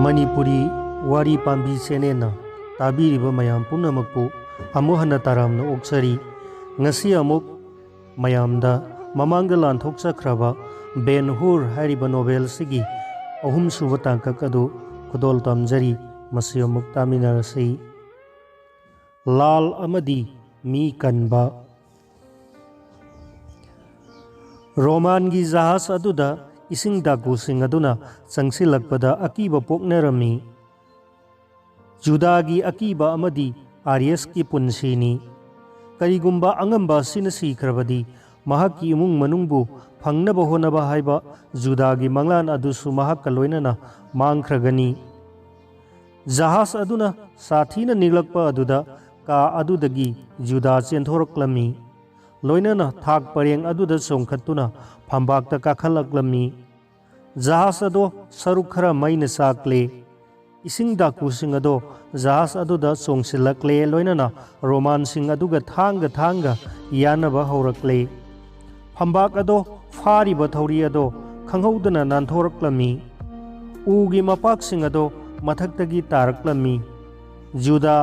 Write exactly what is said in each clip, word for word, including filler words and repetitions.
ꯃꯅꯤꯄꯨꯔꯤ ꯋꯥꯔꯤ ꯄꯥꯝꯕꯤ ꯆꯦꯅꯦꯜꯅ ꯇꯥꯕꯤꯔꯤꯕ ꯃꯌꯥꯝ ꯄꯨꯝꯅꯃꯛꯄꯨ ꯑꯃꯨꯛ ꯍꯟꯅ ꯇꯔꯥꯝꯅ ꯑꯣꯛꯆꯔꯤ꯫ ꯉꯁꯤ ꯑꯃꯨꯛ ꯃꯌꯥꯝꯗ ꯃꯃꯥꯡꯗ ꯂꯥꯟꯊꯣꯛꯆꯈ꯭ꯔꯕ ꯕꯦꯟ ꯍꯨꯔ ꯍꯥꯏꯔꯤꯕ ꯅꯣꯕꯦꯜꯁꯤꯒꯤ ꯑꯍꯨꯝꯁꯨꯕ ꯇꯥꯡꯀꯛ ꯑꯗꯨ ꯈꯨꯗꯣꯜ ꯇꯝꯖꯔꯤ꯫ ꯃꯁꯤ ꯑꯃꯨꯛ ꯇꯥꯃꯤꯟꯅꯔꯁꯤ꯫ ꯂꯥꯜ ꯑꯃꯗꯤ ꯃꯤ ꯀꯟꯕ꯫ ꯔꯣꯃꯥꯟꯒꯤ ꯖꯍꯥꯖ ꯑꯗꯨꯗ ꯏꯁꯤꯡ ꯗꯥꯀꯨꯁꯤꯡ ꯑꯗꯨꯅ ꯆꯪꯁꯤꯜꯂꯛꯄꯗ ꯑꯀꯤꯕ ꯄꯣꯛꯅꯔꯝꯃꯤ꯫ ꯖꯨꯗꯥꯒꯤ ꯑꯀꯤꯕ ꯑꯃꯗꯤ ꯑꯥꯔꯤꯌꯁꯀꯤ ꯄꯨꯟꯁꯤꯅꯤ꯫ ꯀꯔꯤꯒꯨꯝꯕ ꯑꯉꯝꯕ ꯑꯁꯤꯅ ꯁꯤꯈ꯭ꯔꯕꯗꯤ, ꯃꯍꯥꯛꯀꯤ ꯏꯃꯨꯡ ꯃꯅꯨꯡꯕꯨ ꯐꯪꯅꯕ ꯍꯣꯠꯅꯕ ꯍꯥꯏꯕ ꯖꯨꯗꯥꯒꯤ ꯃꯪꯂꯥꯟ ꯑꯗꯨꯁꯨ ꯃꯍꯥꯛꯀ ꯂꯣꯏꯅꯅ ꯃꯥꯡꯈ꯭ꯔꯒꯅꯤ꯫ ꯖꯍꯥꯖ ꯑꯗꯨꯅ ꯁꯥꯊꯤꯅ ꯅꯤꯛꯂꯛꯄ ꯑꯗꯨꯗ ꯀꯥ ꯑꯗꯨꯗꯒꯤ ꯖꯨꯗꯥ ꯆꯦꯟꯊꯣꯔꯛꯂꯝꯃꯤ꯫ ꯂꯣꯏꯅꯅ ꯊꯥꯛ ꯄꯔꯦꯡ ꯑꯗꯨꯗ ꯆꯣꯡꯈꯠꯇꯨꯅ ꯐꯝꯕꯥꯛꯇ ꯀꯥꯈꯠꯂꯛꯂꯝꯃꯤ꯫ ꯖꯍꯥꯖ ꯑꯗꯣ ꯁꯔꯨꯛ ꯈꯔ ꯃꯩꯅ ꯆꯥꯛꯂꯦ꯫ ꯏꯁꯤꯡ ꯗꯥꯀꯨꯁꯤꯡ ꯑꯗꯣ ꯖꯍꯥꯖ ꯑꯗꯨꯗ ꯆꯣꯡꯁꯤꯜꯂꯛꯂꯦ, ꯂꯣꯏꯅꯅ ꯔꯣꯃꯥꯟꯁꯤꯡ ꯑꯗꯨꯒ ꯊꯥꯡꯒ ꯊꯥꯡꯒ ꯌꯥꯅꯕ ꯍꯧꯔꯛꯂꯦ꯫ ꯐꯝꯕꯥꯛ ꯑꯗꯣ ꯐꯥꯔꯤꯕ ꯊꯧꯔꯤ ꯑꯗꯣ ꯈꯪꯍꯧꯗꯅ ꯅꯥꯟꯊꯣꯔꯛꯂꯝꯃꯤ꯫ ꯎꯒꯤ ꯃꯄꯥꯛꯁꯤꯡ ꯑꯗꯣ ꯃꯊꯛꯇꯒꯤ ꯇꯥꯔꯛꯂꯝꯃꯤ꯫ ꯖꯨꯗꯥ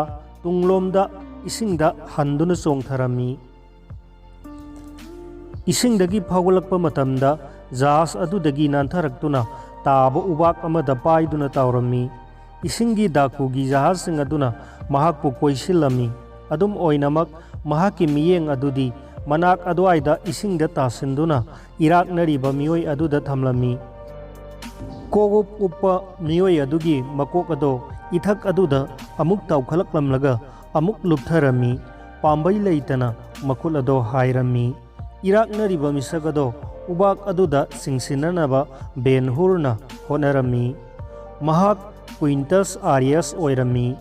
ꯇꯨꯡꯂꯣꯝꯗ ꯏꯁꯤꯡꯗ ꯍꯟꯗꯨꯅ ꯆꯣꯡꯊꯔꯝꯃꯤ꯫ ꯏꯁꯤꯡꯗꯒꯤ ꯐꯥꯎꯒꯠꯂꯛꯄ ꯃꯇꯝꯗ ꯖꯍꯥꯖ ꯑꯗꯨꯗꯒꯤ ꯅꯥꯟꯊꯔꯛꯇꯨꯅ ꯇꯥꯕ ꯎꯕꯥꯛ ꯑꯃꯗ ꯄꯥꯏꯗꯨꯅ ꯇꯥꯎꯔꯝꯃꯤ꯫ ꯏꯁꯤꯡꯒꯤ ꯗꯥꯀꯨꯒꯤ ꯖꯍꯥꯖꯁꯤꯡ ꯑꯗꯨꯅ ꯃꯍꯥꯛꯄꯨ ꯀꯣꯏꯁꯤꯜꯂꯝꯃꯤ꯫ ꯑꯗꯨꯝ ꯑꯣꯏꯅꯃꯛ, ꯃꯍꯥꯛꯀꯤ ꯃꯤꯠꯌꯦꯡ ꯑꯗꯨꯗꯤ ꯃꯅꯥꯛ ꯑꯗꯨꯋꯥꯏꯗ ꯏꯁꯤꯡꯗ ꯇꯥꯁꯤꯟꯗꯨꯅ ꯏꯔꯥꯛꯅꯔꯤꯕ ꯃꯤꯑꯣꯏ ꯑꯗꯨꯗ ꯊꯝꯂꯝꯃꯤ꯫ ꯀꯣꯛ ꯎꯞ ꯎꯞꯄ ꯃꯤꯑꯣꯏ ꯑꯗꯨꯒꯤ ꯃꯀꯣꯛ ꯑꯗꯣ ꯏꯊꯛ ꯑꯗꯨꯗ ꯑꯃꯨꯛ ꯇꯥꯎꯈꯠꯂꯛꯂꯝꯂꯒ ꯑꯃꯨꯛ ꯂꯨꯞꯊꯔꯝꯃꯤ꯫ ꯄꯥꯝꯕꯩ ꯂꯩꯇꯅ ꯃꯈꯨꯠ ꯑꯗꯣ ꯍꯥꯏꯔꯝꯃꯤ꯫ ꯏꯔꯥꯛꯅꯔꯤꯕ ꯃꯤꯁꯛ ꯑꯗꯣ ꯎꯕꯥꯛ ꯑꯗꯨꯗ ꯆꯤꯡꯁꯤꯟꯅꯅꯕ ꯕꯦꯟ ꯍꯨꯔꯅ ꯍꯣꯠꯅꯔꯝꯃꯤ꯫ ꯃꯍꯥꯛ ꯀ꯭ꯋꯤꯟꯇꯁ ꯑꯥꯔꯤꯌꯁ ꯑꯣꯏꯔꯝꯃꯤ꯫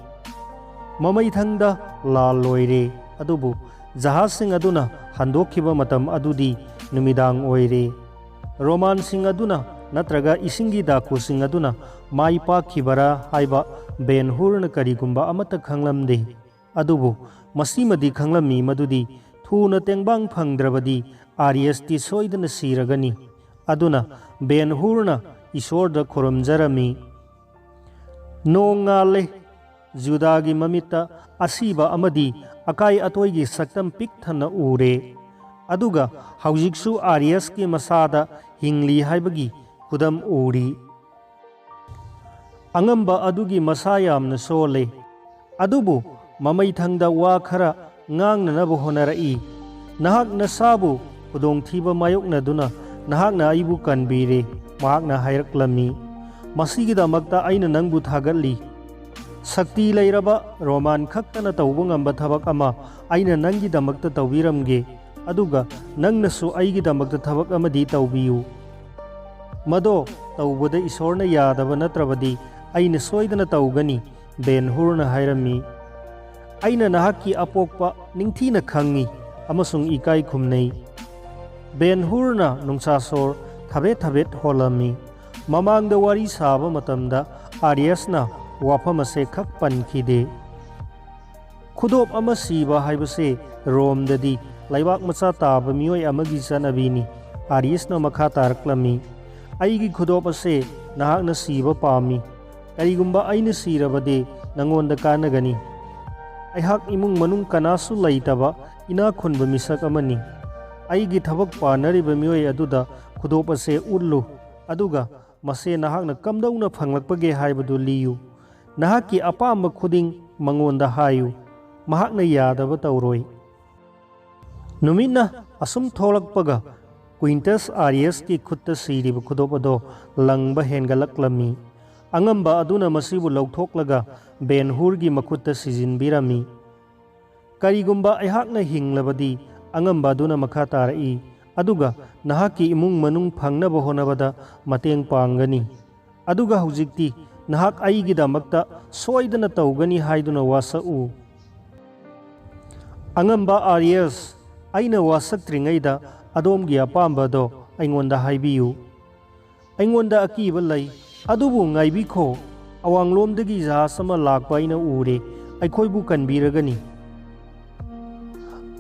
ꯃꯃꯩꯊꯪꯗ ꯂꯥꯜ ꯂꯣꯏꯔꯦ, ꯑꯗꯨꯕꯨ ꯖꯍꯥꯖꯁꯤꯡ ꯑꯗꯨꯅ ꯍꯟꯗꯣꯛꯈꯤꯕ ꯃꯇꯝ ꯑꯗꯨꯗꯤ ꯅꯨꯃꯤꯗꯥꯡ ꯑꯣꯏꯔꯦ꯫ ꯔꯣꯃꯥꯟꯁꯤꯡ ꯑꯗꯨꯅ ꯅꯠꯇ꯭ꯔꯒ ꯏꯁꯤꯡꯒꯤ ꯗꯥꯀꯨꯁꯤꯡ ꯑꯗꯨꯅ ꯃꯥꯏ ꯄꯥꯛꯈꯤꯕꯔꯥ ꯍꯥꯏꯕ ꯕꯦꯟ ꯍꯨꯔꯅ ꯀꯔꯤꯒꯨꯝꯕ ꯑꯃꯠꯇ ꯈꯪꯂꯝꯗꯦ꯫ ꯑꯗꯨꯕꯨ ꯃꯁꯤꯃꯗꯤ ꯈꯪꯂꯝꯃꯤ ꯃꯗꯨꯗꯤ ꯊꯨꯅ ꯇꯦꯡꯕꯥꯡ ꯐꯪꯗ꯭ꯔꯕꯗꯤ ꯑꯥꯔꯤꯌꯁꯇꯤ ꯁꯣꯏꯗꯅ ꯁꯤꯔꯒꯅꯤ꯫ ꯑꯗꯨꯅ ꯕꯦꯟ ꯍꯨꯔꯅ ꯏꯁꯣꯔꯗ ꯈꯨꯔꯨꯝꯖꯔꯝꯃꯤ꯫ ꯅꯣꯡ ꯉꯥꯜꯂꯦ꯫ ꯖꯨꯗꯥꯒꯤ ꯃꯃꯤꯠꯇ ꯑꯁꯤꯕ ꯑꯃꯗꯤ ꯑꯀꯥꯏ ꯑꯇꯣꯏꯒꯤ ꯁꯛꯇꯝ ꯄꯤꯛ ꯊꯟꯅ ꯎꯔꯦ꯫ ꯑꯗꯨꯒ ꯍꯧꯖꯤꯛꯁꯨ ꯑꯥꯔꯤꯌꯁꯀꯤ ꯃꯁꯥꯗ ꯍꯤꯡꯂꯤ ꯍꯥꯏꯕꯒꯤ ꯈꯨꯗꯝ ꯎꯔꯤ꯫ ꯑꯉꯝꯕ ꯑꯗꯨꯒꯤ ꯃꯁꯥ ꯌꯥꯝꯅ ꯁꯣꯜꯂꯦ꯫ ꯑꯗꯨꯕꯨ ꯃꯃꯩꯊꯪꯗ ꯋꯥ ꯈꯔ ꯉꯥꯡꯅꯅꯕ ꯍꯣꯠꯅꯔꯛꯏ꯫ "ꯅꯍꯥꯛ ꯅꯁꯥꯕꯨ ꯈꯨꯗꯣꯡꯊꯤꯕ ꯃꯥꯌꯣꯛꯅꯗꯨꯅ ꯅꯍꯥꯛꯅ ꯑꯩꯕꯨ ꯀꯟꯕꯤꯔꯦ," ꯃꯍꯥꯛꯅ ꯍꯥꯏꯔꯛꯂꯝꯃꯤ꯫ "ꯃꯁꯤꯒꯤꯗꯃꯛꯇ ꯑꯩꯅ ꯅꯪꯕꯨ ꯊꯥꯒꯠꯂꯤ꯫ ꯁꯛꯇꯤ ꯂꯩꯔꯕ ꯔꯣꯃꯥꯟ ꯈꯛꯇꯅ ꯇꯧꯕ ꯉꯝꯕ ꯊꯕꯛ ꯑꯃ ꯑꯩꯅ ꯅꯪꯒꯤꯗꯃꯛꯇ ꯇꯧꯕꯤꯔꯝꯒꯦ, ꯑꯗꯨꯒ ꯅꯪꯅꯁꯨ ꯑꯩꯒꯤꯗꯃꯛꯇ ꯊꯕꯛ ꯑꯃꯗꯤ ꯇꯧꯕꯤꯌꯨ꯫ ꯃꯗꯣ ꯇꯧꯕꯗ ꯏꯁꯣꯔꯅ ꯌꯥꯗꯕ ꯅꯠꯇ꯭ꯔꯕꯗꯤ ꯑꯩꯅ ꯁꯣꯏꯗꯅ ꯇꯧꯒꯅꯤ," ꯕꯦꯟ ꯍꯨꯔꯅ ꯍꯥꯏꯔꯝꯃꯤ꯫ "ꯑꯩꯅ ꯅꯍꯥꯛꯀꯤ ꯑꯄꯣꯛꯄ ꯅꯤꯡꯊꯤꯅ ꯈꯪꯏ ꯑꯃꯁꯨꯡ ꯏꯀꯥꯏ ꯈꯨꯝꯅꯩ꯫" ꯕꯦꯟ ꯍꯨꯔꯅ ꯅꯨꯡꯁꯥ ꯁꯣꯔ ꯊꯕꯦꯠ ꯊꯕꯦꯠ ꯍꯣꯜꯂꯝꯃꯤ꯫ ꯃꯃꯥꯡꯗ ꯋꯥꯔꯤ ꯁꯥꯕ ꯃꯇꯝꯗ ꯑꯥꯔꯤꯌꯁꯅ ꯋꯥꯐꯝ ꯑꯁꯦ ꯈꯛ ꯄꯟꯈꯤꯗꯦ꯫ "ꯈꯨꯗꯣꯞ ꯑꯃ ꯁꯤꯕ ꯍꯥꯏꯕꯁꯦ ꯔꯣꯝꯗꯗꯤ ꯂꯩꯕꯥꯛ ꯃꯆꯥ ꯇꯥꯕ ꯃꯤꯑꯣꯏ ꯑꯃꯒꯤ ꯆꯠꯅꯕꯤꯅꯤ," ꯑꯥꯔꯤꯌꯁꯅ ꯃꯈꯥ ꯇꯥꯔꯛꯂꯝꯃꯤ꯫ "ꯑꯩꯒꯤ ꯈꯨꯗꯣꯞ ꯑꯁꯦ ꯅꯍꯥꯛꯅ ꯁꯤꯕ ꯄꯥꯝꯃꯤ꯫ ꯀꯔꯤꯒꯨꯝꯕ ꯑꯩꯅ ꯁꯤꯔꯕꯗꯤ ꯅꯉꯣꯟꯗ ꯀꯥꯟꯅꯒꯅꯤ꯫ ꯑꯩꯍꯥꯛ ꯏꯃꯨꯡ ꯃꯅꯨꯡ ꯀꯅꯥꯁꯨ ꯂꯩꯇꯕ ꯏꯅꯥꯛ ꯈꯨꯟꯕ ꯃꯤꯁꯛ ꯑꯃꯅꯤ꯫ ꯑꯩꯒꯤ ꯊꯕꯛ ꯄꯥꯅꯔꯤꯕ ꯃꯤꯑꯣꯏ ꯑꯗꯨꯗ ꯈꯨꯗꯣꯞ ꯑꯁꯦ ꯎꯠꯂꯨ, ꯑꯗꯨꯒ ꯃꯁꯦ ꯅꯍꯥꯛꯅ ꯀꯝꯗꯧꯅ ꯐꯪꯂꯛꯄꯒꯦ ꯍꯥꯏꯕꯗꯨ ꯂꯤꯌꯨ꯫ ꯅꯍꯥꯛꯀꯤ ꯑꯄꯥꯝꯕ ꯈꯨꯗꯤꯡ ꯃꯉꯣꯟꯗ ꯍꯥꯏꯌꯨ꯫ ꯃꯍꯥꯛꯅ ꯌꯥꯗꯕ ꯇꯧꯔꯣꯏ꯫" ꯅꯨꯃꯤꯠꯅ ꯑꯁꯨꯝ ꯊꯣꯛꯂꯛꯄꯒ ꯀ꯭ꯋꯤꯟꯇꯁ ꯑꯥꯔꯤꯌꯁꯀꯤ ꯈꯨꯠꯇ ꯁꯤꯔꯤꯕ ꯈꯨꯗꯣꯞ ꯑꯗꯣ ꯂꯪꯕ ꯍꯦꯟꯒꯠꯂꯛꯂꯝꯃꯤ꯫ ꯑꯉꯝꯕ ꯑꯗꯨꯅ ꯃꯁꯤꯕꯨ ꯂꯧꯊꯣꯛꯂꯒ ꯕꯦꯟ ꯍꯨꯔꯒꯤ ꯃꯈꯨꯠꯇ ꯁꯤꯖꯤꯟꯕꯤꯔꯝꯃꯤ꯫ "ꯀꯔꯤꯒꯨꯝꯕ ꯑꯩꯍꯥꯛꯅ ꯍꯤꯡꯂꯕꯗꯤ," ꯑꯉꯝꯕ ꯑꯗꯨꯅ ꯃꯈꯥ ꯇꯥꯔꯛꯏ, "ꯑꯗꯨꯒ ꯅꯍꯥꯛꯀꯤ ꯏꯃꯨꯡ ꯃꯅꯨꯡ ꯐꯪꯅꯕ ꯍꯣꯠꯅꯕꯗ ꯃꯇꯦꯡ ꯄꯥꯡꯒꯅꯤ꯫ ꯑꯗꯨꯒ ꯍꯧꯖꯤꯛꯇꯤ ꯅꯍꯥꯛ ꯑꯩꯒꯤꯗꯃꯛꯇ ꯁꯣꯏꯗꯅ ꯇꯧꯒꯅꯤ ꯍꯥꯏꯗꯨꯅ ꯋꯥꯁꯛꯎ꯫ ꯑꯉꯝꯕ ꯑꯥꯔꯤꯌꯁ, ꯑꯩꯅ ꯋꯥꯁꯛꯇ꯭ꯔꯤꯉꯩꯗ ꯑꯗꯣꯝꯒꯤ ꯑꯄꯥꯝꯕꯗꯣ ꯑꯩꯉꯣꯟꯗ ꯍꯥꯏꯕꯤꯌꯨ꯫ ꯑꯩꯉꯣꯟꯗ ꯑꯀꯤꯕ ꯂꯩ, ꯑꯗꯨꯕꯨ ꯉꯥꯏꯕꯤꯈꯣ, ꯑꯋꯥꯡꯂꯣꯝꯗꯒꯤ ꯖꯍꯥꯖ ꯑꯃ ꯂꯥꯛꯄ ꯑꯩꯅ ꯎꯔꯦ, ꯑꯩꯈꯣꯏꯕꯨ ꯀꯟꯕꯤꯔꯒꯅꯤ꯫"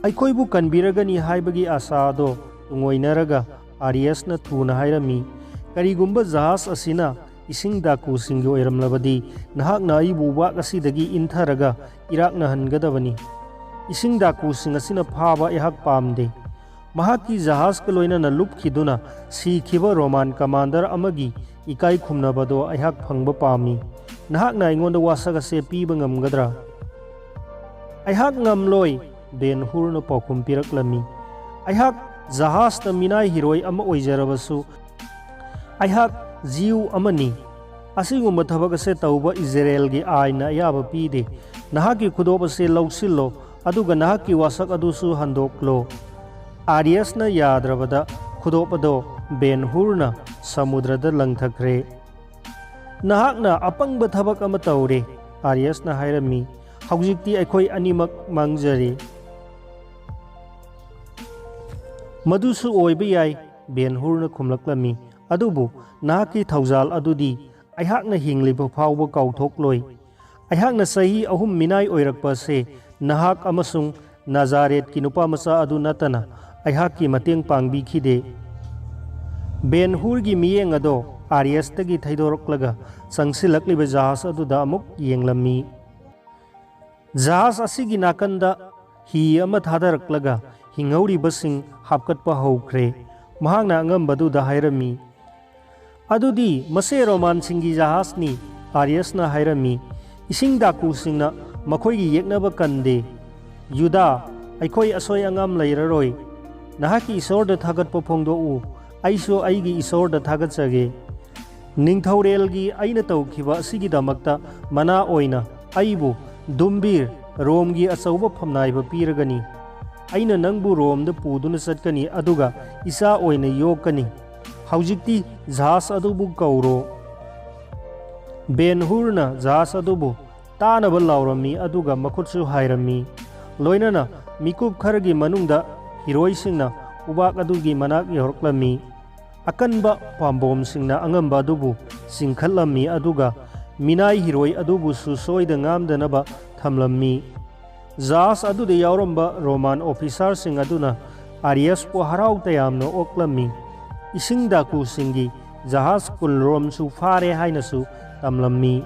"ꯑꯩꯈꯣꯏꯕꯨ ꯀꯟꯕꯤꯔꯒꯅꯤ" ꯍꯥꯏꯕꯒꯤ ꯑꯥꯁꯥ ꯑꯗꯣ ꯇꯨꯡꯑꯣꯏꯅꯔꯒ ꯑꯥꯔꯤꯌꯁꯅ ꯊꯨꯅ ꯍꯥꯏꯔꯝꯃꯤ, "ꯀꯔꯤꯒꯨꯝꯕ ꯖꯍꯥꯖ ꯑꯁꯤꯅ ꯏꯁꯤꯡ ꯗꯥꯀꯨꯁꯤꯡꯒꯤ ꯑꯣꯏꯔꯝꯂꯕꯗꯤ, ꯅꯍꯥꯛꯅ ꯑꯩꯕꯨ ꯎꯕꯥꯛ ꯑꯁꯤꯗꯒꯤ ꯏꯟꯊꯔꯒ ꯏꯔꯥꯛꯅꯍꯟꯒꯗꯕꯅꯤ꯫ ꯏꯁꯤꯡ ꯗꯥꯀꯨꯁꯤꯡ ꯑꯁꯤꯅ ꯐꯥꯕ ꯑꯩꯍꯥꯛ ꯄꯥꯝꯗꯦ꯫ ꯃꯍꯥꯛꯀꯤ ꯖꯍꯥꯖꯀ ꯂꯣꯏꯅꯅ ꯂꯨꯞꯈꯤꯗꯨꯅ ꯁꯤꯈꯤꯕ ꯔꯣꯃꯥꯟ ꯀꯃꯥꯟꯗꯔ ꯑꯃꯒꯤ ꯏꯀꯥꯏ ꯈꯨꯝꯅꯕꯗꯣ ꯑꯩꯍꯥꯛ ꯐꯪꯕ ꯄꯥꯝꯃꯤ꯫ ꯅꯍꯥꯛꯅ ꯑꯩꯉꯣꯟꯗ ꯋꯥꯁꯛ ꯑꯁꯦ ꯄꯤꯕ ꯉꯝꯒꯗ꯭ꯔꯥ? "ꯑꯩꯍꯥꯛ ꯉꯝꯂꯣꯏ," ꯕꯦꯟ ꯍꯨꯔꯅ ꯄꯥꯎꯈꯨꯝ ꯄꯤꯔꯛꯂꯝꯃꯤ꯫ "ꯑꯩꯍꯥꯛ ꯖꯍꯥꯖꯇ ꯃꯤꯅꯥꯏ ꯍꯤꯔꯣꯏ ꯑꯃ ꯑꯣꯏꯖꯔꯕꯁꯨ, ꯑꯩꯍꯥꯛ ꯖꯤꯎ ꯑꯃꯅꯤ꯫ ꯑꯁꯤꯒꯨꯝꯕ ꯊꯕꯛ ꯑꯁꯦ ꯇꯧꯕ ꯏꯖꯔꯦꯜꯒꯤ ꯑꯥꯏꯟꯅ ꯑꯌꯥꯕ ꯄꯤꯗꯦ꯫ ꯅꯍꯥꯛꯀꯤ ꯈꯨꯗꯣꯞ ꯑꯁꯦ ꯂꯧꯁꯤꯜꯂꯣ, ꯑꯗꯨꯒ ꯅꯍꯥꯛꯀꯤ ꯋꯥꯁꯛ ꯑꯗꯨꯁꯨ ꯍꯟꯗꯣꯛꯂꯣ꯫" ꯑꯥꯔꯤꯌꯁꯅ ꯌꯥꯗ꯭ꯔꯕꯗ, ꯈꯨꯗꯣꯞ ꯑꯗꯣ ꯕꯦꯟ ꯍꯨꯔꯅ ꯁꯃꯨꯗ꯭ꯔꯗ ꯂꯪꯊꯈ꯭ꯔꯦ꯫ "ꯅꯍꯥꯛꯅ ꯑꯄꯪꯕ ꯊꯕꯛ ꯑꯃ ꯇꯧꯔꯦ," ꯑꯥꯔꯤꯌꯁꯅ ꯍꯥꯏꯔꯝꯃꯤ꯫ "ꯍꯧꯖꯤꯛꯇꯤ ꯑꯩꯈꯣꯏ ꯑꯅꯤꯃꯛ ꯃꯥꯡꯖꯔꯦ꯫" "ꯃꯗꯨꯁꯨ ꯑꯣꯏꯕ ꯌꯥꯏ," ꯕꯦꯟ ꯍꯨꯔꯅ ꯈꯨꯝꯂꯛꯂꯝꯃꯤ, "ꯑꯗꯨꯕꯨ ꯅꯍꯥꯛꯀꯤ ꯊꯧꯖꯥꯜ ꯑꯗꯨꯗꯤ ꯑꯩꯍꯥꯛꯅ ꯍꯤꯡꯂꯤꯕ ꯐꯥꯎꯕ ꯀꯥꯎꯊꯣꯛꯂꯣꯏ꯫ ꯑꯩꯍꯥꯛꯅ ꯆꯍꯤ ꯑꯍꯨꯝ ꯃꯤꯅꯥꯏ ꯑꯣꯏꯔꯛꯄ ꯑꯁꯦ ꯅꯍꯥꯛ ꯑꯃꯁꯨꯡ ꯅꯥꯖꯥꯔꯦꯠꯀꯤ ꯅꯨꯄꯥ ꯃꯆꯥ ꯑꯗꯨ ꯅꯠꯇꯅ ꯑꯩꯍꯥꯛꯀꯤ ꯃꯇꯦꯡ ꯄꯥꯡꯕꯤꯈꯤꯗꯦ꯫" ꯕꯦꯟ ꯍꯨꯔꯒꯤ ꯃꯤꯠꯌꯦꯡ ꯑꯗꯣ ꯑꯥꯔꯤꯌꯁꯇꯒꯤ ꯊꯩꯗꯣꯔꯛꯂꯒ ꯆꯪꯁꯤꯜꯂꯛꯂꯤꯕ ꯖꯍꯥꯖ ꯑꯗꯨꯗ ꯑꯃꯨꯛ ꯌꯦꯡꯂꯝꯃꯤ꯫ ꯖꯍꯥꯖ ꯑꯁꯤꯒꯤ ꯅꯥꯀꯟꯗ ꯍꯤ ꯑꯃ ꯊꯥꯗꯔꯛꯂꯒ ꯍꯤꯡꯍꯧꯔꯤꯕꯁꯤꯡ ꯍꯥꯞꯀꯠꯄ ꯍꯧꯈ꯭ꯔꯦ꯫ ꯃꯍꯥꯛꯅ ꯑꯉꯝꯕꯗꯨꯗ ꯍꯥꯏꯔꯝꯃꯤ, "ꯑꯗꯨꯗꯤ ꯃꯁꯦ ꯔꯣꯃꯥꯟꯁꯤꯡꯒꯤ ꯖꯍꯥꯖꯅꯤ," ꯑꯥꯔꯤꯌꯁꯅ ꯍꯥꯏꯔꯝꯃꯤ꯫ "ꯏꯁꯤꯡ ꯗꯥꯀꯨꯁꯤꯡꯅ ꯃꯈꯣꯏꯒꯤ ꯌꯦꯛꯅꯕ ꯀꯟꯗꯦ꯫ ꯌꯨꯗꯥ, ꯑꯩꯈꯣꯏ ꯑꯁꯣꯏ ꯑꯉꯥꯝ ꯂꯩꯔꯔꯣꯏ꯫ ꯅꯍꯥꯛꯀꯤ ꯏꯁꯣꯔꯗ ꯊꯥꯒꯠꯄ ꯐꯣꯡꯗꯣꯛꯎ꯫ ꯑꯩꯁꯨ ꯑꯩꯒꯤ ꯏꯁꯣꯔꯗ ꯊꯥꯒꯠꯆꯒꯦ꯫ ꯅꯤꯡꯊꯧꯔꯦꯜꯒꯤ ꯑꯩꯅ ꯇꯧꯈꯤꯕ ꯑꯁꯤꯒꯤꯗꯃꯛꯇ ꯃꯅꯥ ꯑꯣꯏꯅ ꯑꯩꯕꯨ ꯗꯨꯝꯕꯤꯔ, ꯔꯣꯝꯒꯤ ꯑꯆꯧꯕ ꯐꯝꯅꯥꯏꯕ ꯄꯤꯔꯒꯅꯤ꯫ ꯑꯩꯅ ꯅꯪꯕꯨ ꯔꯣꯝꯗ ꯄꯨꯗꯨꯅ ꯆꯠꯀꯅꯤ, ꯑꯗꯨꯒ ꯏꯆꯥ ꯑꯣꯏꯅ ꯌꯣꯛꯀꯅꯤ꯫ ꯍꯧꯖꯤꯛꯇꯤ ꯖꯍꯥꯖ ꯑꯗꯨꯕꯨ ꯀꯧꯔꯣ꯫" ꯕꯦꯟ ꯍꯨꯔꯅ ꯖꯍꯥꯖ ꯑꯗꯨꯕꯨ ꯇꯥꯅꯕ ꯂꯥꯎꯔꯝꯃꯤ, ꯑꯗꯨꯒ ꯃꯈꯨꯠꯁꯨ ꯍꯥꯏꯔꯝꯃꯤ꯫ ꯂꯣꯏꯅꯅ ꯃꯤꯀꯨꯞ ꯈꯔꯒꯤ ꯃꯅꯨꯡꯗ ꯍꯤꯔꯣꯏꯁꯤꯡꯅ ꯎꯕꯥꯛ ꯑꯗꯨꯒꯤ ꯃꯅꯥꯛ ꯌꯧꯔꯛꯂꯝꯃꯤ꯫ ꯑꯀꯟꯕ ꯄꯥꯝꯕꯣꯝꯁꯤꯡꯅ ꯑꯉꯝꯕ ꯑꯗꯨꯕꯨ ꯆꯤꯡꯈꯠꯂꯝꯃꯤ, ꯑꯗꯨꯒ ꯃꯤꯅꯥꯏ ꯍꯤꯔꯣꯏ ꯑꯗꯨꯕꯨꯁꯨ ꯁꯣꯏꯗ ꯉꯥꯝꯗꯅꯕ ꯊꯝꯂꯝꯃꯤ꯫ ꯖꯍꯥꯖ ꯑꯗꯨꯗ ꯌꯥꯎꯔꯝꯕ ꯔꯣꯃꯥꯟ ꯑꯣꯐꯤꯁꯥꯔꯁꯤꯡ ꯑꯗꯨꯅ ꯑꯥꯔꯤꯌꯁꯄꯨ ꯍꯔꯥꯎ ꯇꯌꯥꯝꯅ ꯑꯣꯛꯂꯝꯃꯤ꯫ ꯏꯁꯤꯡ ꯗꯥꯀꯨꯁꯤꯡꯒꯤ ꯖꯍꯥꯖ ꯀꯨꯟꯔꯣꯝꯁꯨ ꯐꯥꯔꯦ ꯍꯥꯏꯅꯁꯨ ꯇꯝꯂꯝꯃꯤ꯫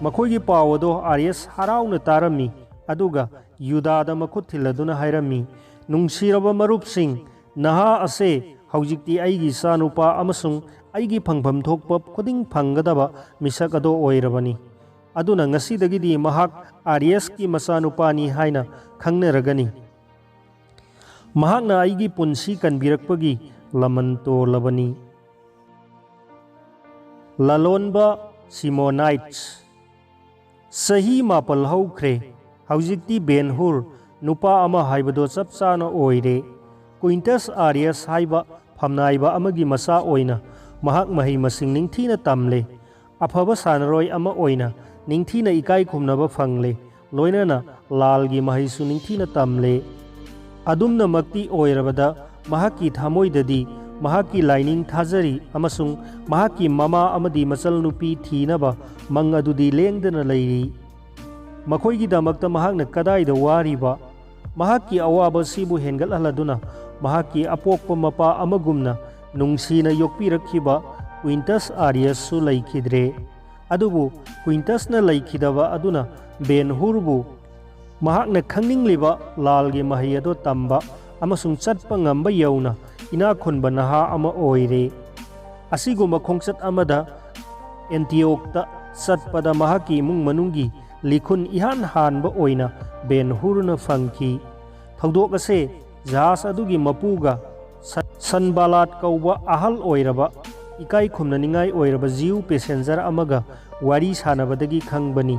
ꯃꯈꯣꯏꯒꯤ ꯄꯥꯎ ꯑꯗꯣ ꯑꯥꯔꯤꯌꯁ ꯍꯔꯥꯎꯅ ꯇꯥꯔꯝꯃꯤ, ꯑꯗꯨꯒ ꯌꯨꯗꯥꯗ ꯃꯈꯨꯠ ꯊꯤꯜꯂꯗꯨꯅ ꯍꯥꯏꯔꯝꯃꯤ, "ꯅꯨꯡꯁꯤꯔꯕ ꯃꯔꯨꯞꯁꯤꯡ, ꯅꯍꯥ ꯑꯁꯦ ꯍꯧꯖꯤꯛꯇꯤ ꯑꯩꯒꯤ ꯏꯆꯥꯅꯨꯄꯥ ꯑꯃꯁꯨꯡ ꯑꯩꯒꯤ ꯐꯪꯐꯝ ꯊꯣꯛꯄ ꯈꯨꯗꯤꯡ ꯐꯪꯒꯗꯕ ꯃꯤꯁꯛ ꯑꯗꯣ ꯑꯣꯏꯔꯕꯅꯤ꯫ ꯑꯗꯨꯅ ꯉꯁꯤꯗꯒꯤꯗꯤ ꯃꯍꯥꯛ ꯑꯥꯔꯤꯌꯁꯀꯤ ꯃꯆꯥꯅꯨꯄꯥꯅꯤ ꯍꯥꯏꯅ ꯈꯪꯅꯔꯒꯅꯤ꯫ ꯃꯍꯥꯛꯅ ꯑꯩꯒꯤ ꯄꯨꯟꯁꯤ ꯀꯟꯕꯤꯔꯛꯄꯒꯤ ꯂꯃꯟ ꯇꯣꯜꯂꯕꯅꯤ"꯫ ꯂꯂꯣꯟꯕ ꯁꯤꯃꯣꯅꯥꯏꯠꯁ꯫ ꯆꯍꯤ ꯃꯥꯄꯜ ꯍꯧꯈ꯭ꯔꯦ꯫ ꯍꯧꯖꯤꯛꯇꯤ ꯕꯦꯟ ꯍꯨꯔ ꯅꯨꯄꯥ ꯑꯃ ꯍꯥꯏꯕꯗꯣ ꯆꯞ ꯆꯥꯅ ꯑꯣꯏꯔꯦ꯫ ꯀ꯭ꯋꯤꯟꯇꯁ ꯑꯥꯔꯤꯌꯁ ꯍꯥꯏꯕ ꯐꯝꯅꯥꯏꯕ ꯑꯃꯒꯤ ꯃꯆꯥ ꯑꯣꯏꯅ ꯃꯍꯥꯛ ꯃꯍꯩ ꯃꯁꯤꯡ ꯅꯤꯡꯊꯤꯅ ꯇꯝꯂꯦ꯫ ꯑꯐꯕ ꯁꯥꯟꯅꯔꯣꯏ ꯑꯃ ꯑꯣꯏꯅ ꯅꯤꯡꯊꯤꯅ ꯏꯀꯥꯏ ꯈꯨꯝꯅꯕ ꯐꯪꯂꯦ, ꯂꯣꯏꯅꯅ ꯂꯥꯜꯒꯤ ꯃꯍꯩꯁꯨ ꯅꯤꯡꯊꯤꯅ ꯇꯝꯂꯦ꯫ ꯑꯗꯨꯝꯅꯃꯛꯇꯤ ꯑꯣꯏꯔꯕꯗ, ꯃꯍꯥꯛꯀꯤ ꯊꯃꯣꯏꯗꯗꯤ ꯃꯍꯥꯛꯀꯤ ꯂꯥꯏꯅꯤꯡ ꯊꯥꯖꯔꯤ ꯑꯃꯁꯨꯡ ꯃꯍꯥꯛꯀꯤ ꯃꯃꯥ ꯑꯃꯗꯤ ꯃꯆꯜꯅꯨꯄꯤ ꯊꯤꯅꯕ ꯃꯪ ꯑꯗꯨꯗꯤ ꯂꯦꯡꯗꯅ ꯂꯩꯔꯤ꯫ ꯃꯈꯣꯏꯒꯤꯗꯃꯛꯇ ꯃꯍꯥꯛꯅ ꯀꯗꯥꯏꯗ ꯋꯥꯔꯤꯕ? ꯃꯍꯥꯛꯀꯤ ꯑꯋꯥꯕꯁꯤꯕꯨ ꯍꯦꯟꯒꯠꯍꯜꯂꯗꯨꯅ ꯃꯍꯥꯛꯀꯤ ꯑꯄꯣꯛꯄ ꯃꯄꯥ ꯑꯃꯒꯨꯝꯅ ꯅꯨꯡꯁꯤꯅ ꯌꯣꯛꯄꯤꯔꯛꯈꯤꯕ ꯀ꯭ꯋꯤꯟꯇꯁ ꯑꯥꯔꯤꯌꯁꯁꯨ ꯂꯩꯈꯤꯗ꯭ꯔꯦ꯫ ꯑꯗꯨꯕꯨ ꯀ꯭ꯋꯤꯟꯇꯁꯅ ꯂꯩꯈꯤꯗꯕ ꯑꯗꯨꯅ ꯕꯦꯟ ꯍꯨꯔꯕꯨ ꯃꯍꯥꯛꯅ ꯈꯪꯅꯤꯡꯂꯤꯕ ꯂꯥꯜꯒꯤ ꯃꯍꯩ ꯑꯗꯨ ꯇꯝꯕ ꯑꯃꯁꯨꯡ ꯆꯠꯄ ꯉꯝꯕ ꯌꯧꯅ ꯏꯅꯥꯛ ꯈꯨꯟꯕ ꯅꯍꯥ ꯑꯃ ꯑꯣꯏꯔꯦ꯫ ꯑꯁꯤꯒꯨꯝꯕ ꯈꯣꯡꯆꯠ ꯑꯃꯗ ꯑꯦꯟꯇꯤꯑꯣꯛꯇ ꯆꯠꯄꯗ ꯃꯍꯥꯛꯀꯤ ꯏꯃꯨꯡ ꯃꯅꯨꯡꯒꯤ ꯂꯤꯈꯨꯟ ꯏꯍꯥꯟ ꯍꯥꯟꯕ ꯑꯣꯏꯅ ꯕꯦꯟ ꯍꯨꯔꯅ ꯐꯪꯈꯤ꯫ ꯊꯧꯗꯣꯛ ꯑꯁꯦ ꯖꯍꯥꯖ ꯑꯗꯨꯒꯤ ꯃꯄꯨꯒ ꯁꯟ-, ꯁꯟꯕꯥꯂꯥꯠ ꯀꯧꯕ ꯑꯍꯜ ꯑꯣꯏꯔꯕ, ꯏꯀꯥꯏ ꯈꯨꯝꯅꯅꯤꯡꯉꯥꯏ ꯑꯣꯏꯔꯕ ꯖꯤꯎ ꯄꯦꯁꯦꯟꯖꯔ ꯑꯃꯒ ꯋꯥꯔꯤ ꯁꯥꯟꯅꯕꯗꯒꯤ ꯈꯪꯕꯅꯤ꯫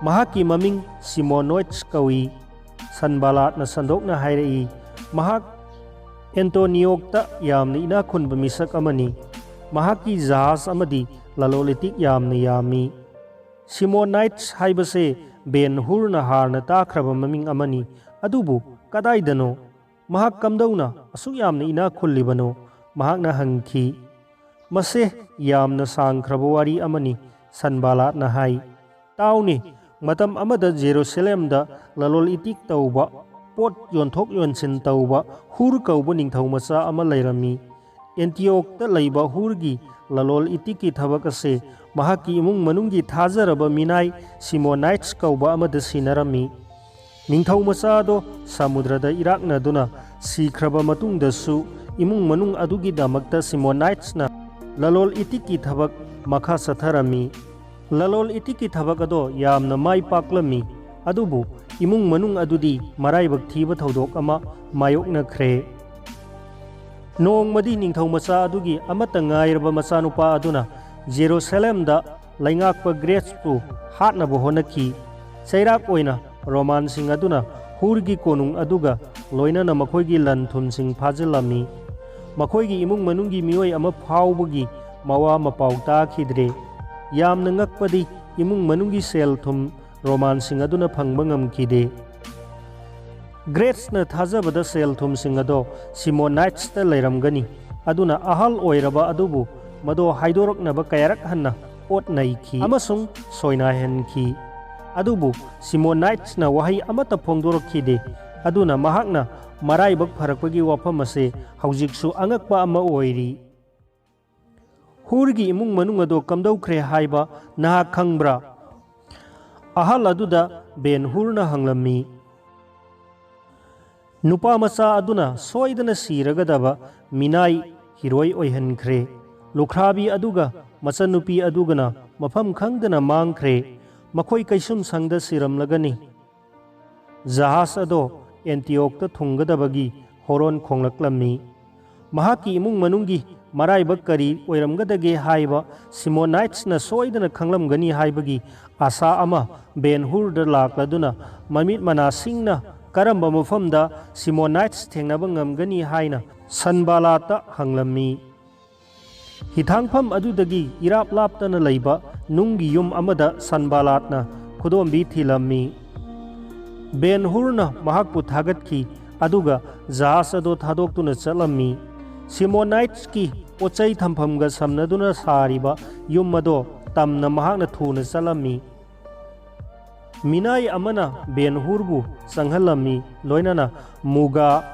ꯃꯍꯥꯛꯀꯤ ꯃꯃꯤꯡ ꯁꯤꯃꯣꯅꯣꯏꯠꯁ ꯀꯧꯏ꯫ ꯁꯟꯕꯥꯂꯥꯠꯅ ꯁꯟꯗꯣꯛꯅ ꯍꯥꯏꯔꯛꯏ, "ꯃꯍꯥꯛ ꯑꯦꯟꯇꯣꯅꯤꯌꯣꯛꯇ ꯌꯥꯝꯅ ꯏꯅꯥꯛ ꯈꯨꯟꯕ ꯃꯤꯁꯛ ꯑꯃꯅꯤ꯫ ꯃꯍꯥꯛꯀꯤ ꯖꯍꯥꯖ ꯑꯃꯗꯤ ꯂꯂꯣꯟ ꯏꯇꯤꯛ ꯌꯥꯝꯅ ꯌꯥꯝꯃꯤ"꯫ ꯁꯤꯃꯣꯅꯥꯏꯠꯁ ꯍꯥꯏꯕꯁꯦ ꯕꯦꯟ ꯍꯨꯔꯅ ꯍꯥꯟꯅ ꯇꯥꯈ꯭ꯔꯕ ꯃꯃꯤꯡ ꯑꯃꯅꯤ, ꯑꯗꯨꯕꯨ ꯀꯗꯥꯏꯗꯅꯣ? ꯃꯍꯥꯛ ꯀꯝꯗꯧꯅ ꯑꯁꯨꯛ ꯌꯥꯝꯅ ꯏꯅꯥꯛ ꯈꯨꯜꯂꯤꯕꯅꯣ? ꯃꯍꯥꯛꯅ ꯍꯪꯈꯤ꯫ "ꯃꯁꯦ ꯌꯥꯝꯅ ꯁꯥꯡꯈ꯭ꯔꯕ ꯋꯥꯔꯤ ꯑꯃꯅꯤ", ꯁꯟꯕꯥꯂꯥꯠꯅ ꯍꯥꯏ꯫ "ꯇꯥꯎꯅꯦ, ꯃꯇꯝ ꯑꯃꯗ ꯖꯦꯔꯨꯁꯂꯦꯝꯗ ꯂꯂꯣꯟ ꯏꯇꯤꯛ ꯇꯧꯕ, ꯄꯣꯠ ꯌꯣꯟꯊꯣꯛ ꯌꯣꯟꯁꯤꯟ ꯇꯧꯕ ꯍꯨꯔ ꯀꯧꯕ ꯅꯤꯡꯊꯧ ꯃꯆꯥ ꯑꯃ ꯂꯩꯔꯝꯃꯤ꯫ ꯑꯦꯟꯇꯤꯑꯣꯛꯇ ꯂꯩꯕ ꯍꯨꯔꯒꯤ ꯂꯂꯣꯜ ꯏꯇꯤꯛꯀꯤ ꯊꯕꯛ ꯑꯁꯤ ꯃꯍꯥꯛꯀꯤ ꯏꯃꯨꯡ ꯃꯅꯨꯡꯒꯤ ꯊꯥꯖꯔꯕ ꯃꯤꯅꯥꯏ ꯁꯤꯃꯣꯅꯥꯏꯠꯁ ꯀꯧꯕ ꯑꯃꯗ ꯁꯤꯟꯅꯔꯝꯃꯤ꯫ ꯅꯤꯡꯊꯧ ꯃꯆꯥ ꯑꯗꯣ ꯁꯃꯨꯗ꯭ꯔꯗ ꯏꯔꯥꯛꯅꯗꯨꯅ ꯁꯤꯈ꯭ꯔꯕ ꯃꯇꯨꯡꯗꯁꯨ ꯏꯃꯨꯡ ꯃꯅꯨꯡ ꯑꯗꯨꯒꯤꯗꯃꯛꯇ ꯁꯤꯃꯣꯅꯥꯏꯠꯁꯅ ꯂꯂꯣꯜ ꯏꯇꯤꯛꯀꯤ ꯊꯕꯛ ꯃꯈꯥ ꯆꯠꯊꯔꯝꯃꯤ꯫ ꯂꯂꯣꯜ ꯏꯇꯤꯛꯀꯤ ꯊꯕꯛ ꯑꯗꯣ ꯌꯥꯝꯅ ꯃꯥꯏ ꯄꯥꯛꯂꯝꯃꯤ, ꯑꯗꯨꯕꯨ ꯏꯃꯨꯡ ꯃꯅꯨꯡ ꯑꯗꯨꯗꯤ ꯃꯔꯥꯏꯕꯛ ꯊꯤꯕ ꯊꯧꯗꯣꯛ ꯑꯃ ꯃꯥꯌꯣꯛꯅꯈ꯭ꯔꯦ꯫ ꯅꯣꯡꯃꯗꯤ ꯅꯤꯡꯊꯧ ꯃꯆꯥ ꯑꯗꯨꯒꯤ ꯑꯃꯠꯇ ꯉꯥꯏꯔꯕ ꯃꯆꯥꯅꯨꯄꯥ ꯑꯗꯨꯅ ꯖꯦꯔꯨꯁꯥꯂꯦꯝꯗ ꯂꯩꯉꯥꯛꯄ ꯒ꯭ꯔꯦꯁꯄꯨ ꯍꯥꯠꯅꯕ ꯍꯣꯠꯅꯈꯤ꯫ ꯆꯩꯔꯥꯛ ꯑꯣꯏꯅ ꯔꯣꯃꯥꯟꯁꯤꯡ ꯑꯗꯨꯅ ꯍꯨꯔꯒꯤ ꯀꯣꯅꯨꯡ ꯑꯗꯨꯒ ꯂꯣꯏꯅꯅ ꯃꯈꯣꯏꯒꯤ ꯂꯟ ꯊꯨꯝꯁꯤꯡ ꯐꯥꯖꯤꯜꯂꯝꯃꯤ꯫ ꯃꯈꯣꯏꯒꯤ ꯏꯃꯨꯡ ꯃꯅꯨꯡꯒꯤ ꯃꯤꯑꯣꯏ ꯑꯃ ꯐꯥꯎꯕꯒꯤ ꯃꯋꯥ ꯃꯄꯥꯎ ꯇꯥꯈꯤꯗ꯭ꯔꯦ꯫ ꯌꯥꯝꯅ ꯉꯛꯄꯗꯤ, ꯏꯃꯨꯡ ꯃꯅꯨꯡꯒꯤ ꯁꯦꯜ ꯊꯨꯝ ꯔꯣꯃꯥꯟꯁꯤꯡ ꯑꯗꯨꯅ ꯐꯪꯕ ꯉꯝꯈꯤꯗꯦ꯫ ꯒ꯭ꯔꯦꯁꯅ ꯊꯥꯖꯕꯗ ꯁꯦꯜ ꯊꯨꯝꯁꯤꯡ ꯑꯗꯣ ꯁꯤꯃꯣꯅꯥꯏꯠꯁꯇ ꯂꯩꯔꯝꯒꯅꯤ, ꯑꯗꯨꯅ ꯑꯍꯜ ꯑꯣꯏꯔꯕ ꯑꯗꯨꯕꯨ ꯃꯗꯣ ꯍꯥꯏꯗꯣꯔꯛꯅꯕ ꯀꯌꯥꯔꯛ ꯍꯟꯅ ꯑꯣꯠ ꯅꯩꯈꯤ ꯑꯃꯁꯨꯡ ꯁꯣꯏꯅꯥꯏꯍꯟꯈꯤ꯫ ꯑꯗꯨꯕꯨ ꯁꯤꯃꯣꯅꯥꯏꯠꯁꯅ ꯋꯥꯍꯩ ꯑꯃꯠꯇ ꯐꯣꯡꯗꯣꯔꯛꯈꯤꯗꯦ, ꯑꯗꯨꯅ ꯃꯍꯥꯛꯅ ꯃꯔꯥꯏꯕꯛ ꯐꯔꯛꯄꯒꯤ ꯋꯥꯐꯝ ꯑꯁꯤ ꯍꯧꯖꯤꯛꯁꯨ ꯑꯉꯛꯄ ꯑꯃ ꯑꯣꯏꯔꯤ꯫ ꯍꯨꯔꯒꯤ ꯏꯃꯨꯡ ꯃꯅꯨꯡ ꯑꯗꯣ ꯀꯝꯗꯧꯈ꯭ꯔꯦ ꯍꯥꯏꯕ ꯅꯍꯥꯛ ꯈꯪꯕ꯭ꯔꯥ? ꯑꯍꯜ ꯑꯗꯨꯗ ꯕꯦꯟ ꯍꯨꯔꯅ ꯍꯪꯂꯝꯃꯤ꯫ ꯅꯨꯄꯥ ꯃꯆꯥ ꯑꯗꯨꯅ ꯁꯣꯏꯗꯅ ꯁꯤꯔꯒꯗꯕ ꯃꯤꯅꯥꯏ ꯍꯤꯔꯣꯏ ꯑꯣꯏꯍꯟꯈ꯭ꯔꯦ꯫ ꯂꯨꯈ꯭ꯔꯥꯕꯤ ꯑꯗꯨꯒ ꯃꯆꯟꯅꯨꯄꯤ ꯑꯗꯨꯒꯅ ꯃꯐꯝ ꯈꯪꯗꯅ ꯃꯥꯡꯈ꯭ꯔꯦ꯫ ꯃꯈꯣꯏ ꯀꯩꯁꯨꯝꯁꯪꯗ ꯁꯤꯔꯝꯂꯒꯅꯤ꯫ ꯖꯍꯥꯖ ꯑꯗꯣ ꯑꯦꯟꯇꯤꯑꯣꯛꯇ ꯊꯨꯡꯒꯗꯕꯒꯤ ꯍꯣꯔꯣꯟ ꯈꯣꯡꯂꯛꯂꯝꯃꯤ꯫ ꯃꯍꯥꯛꯀꯤ ꯏꯃꯨꯡ ꯃꯅꯨꯡꯒꯤ ꯃꯔꯥꯏꯕꯛ ꯀꯔꯤ ꯑꯣꯏꯔꯝꯒꯗꯒꯦ ꯍꯥꯏꯕ ꯁꯤꯃꯣꯅꯥꯏꯠꯁꯅ ꯁꯣꯏꯗꯅ ꯈꯪꯂꯝꯒꯅꯤ ꯍꯥꯏꯕꯒꯤ ꯑꯥꯁꯥ ꯑꯃ ꯕꯦꯟ ꯍꯨꯔꯗ ꯂꯥꯛꯂꯗꯨꯅ ꯃꯃꯤꯠ ꯃꯅꯥ ꯁꯤꯡꯅ ꯀꯔꯝꯕ ꯃꯐꯝꯗ ꯁꯤꯃꯣꯅꯥꯏꯠꯁ ꯊꯦꯡꯅꯕ ꯉꯝꯒꯅꯤ ꯍꯥꯏꯅ ꯁꯟꯕꯥꯂꯥꯠꯇ ꯍꯪꯂꯝꯃꯤ꯫ ꯍꯤꯊꯥꯡꯐꯝ ꯑꯗꯨꯗꯒꯤ ꯏꯔꯥꯞ ꯂꯥꯞꯇꯅ ꯂꯩꯕ ꯅꯨꯡꯒꯤ ꯌꯨꯝ ꯑꯃꯗ ꯁꯟꯕꯥꯂꯥꯠꯅ ꯈꯨꯗꯣꯝꯕꯤ ꯊꯤꯂꯝꯃꯤ꯫ ꯕꯦꯟ ꯍꯨꯔꯅ ꯃꯍꯥꯛꯄꯨ ꯊꯥꯒꯠꯈꯤ, ꯑꯗꯨꯒ ꯖꯍꯥꯖ ꯑꯗꯨ ꯊꯥꯗꯣꯛꯇꯨꯅ ꯆꯠꯂꯝꯃꯤ꯫ ꯁꯤꯃꯣꯅꯥꯏꯠꯁꯀꯤ ꯄꯣꯠꯆꯩ ꯊꯝꯐꯝꯒ ꯁꯝꯅꯗꯨꯅ ꯁꯥꯔꯤꯕ ꯌꯨꯝ ꯑꯗꯨ ꯇꯝꯅ ꯃꯍꯥꯛꯅ ꯊꯨꯅ ꯆꯠꯂꯝꯃꯤ꯫ ꯃꯤꯅꯥꯏ ꯑꯃꯅ ꯕꯦꯟ ꯍꯨꯔꯕꯨ ꯆꯪꯍꯜꯂꯝꯃꯤ, ꯂꯣꯏꯅꯅ ꯃꯨꯒꯥ,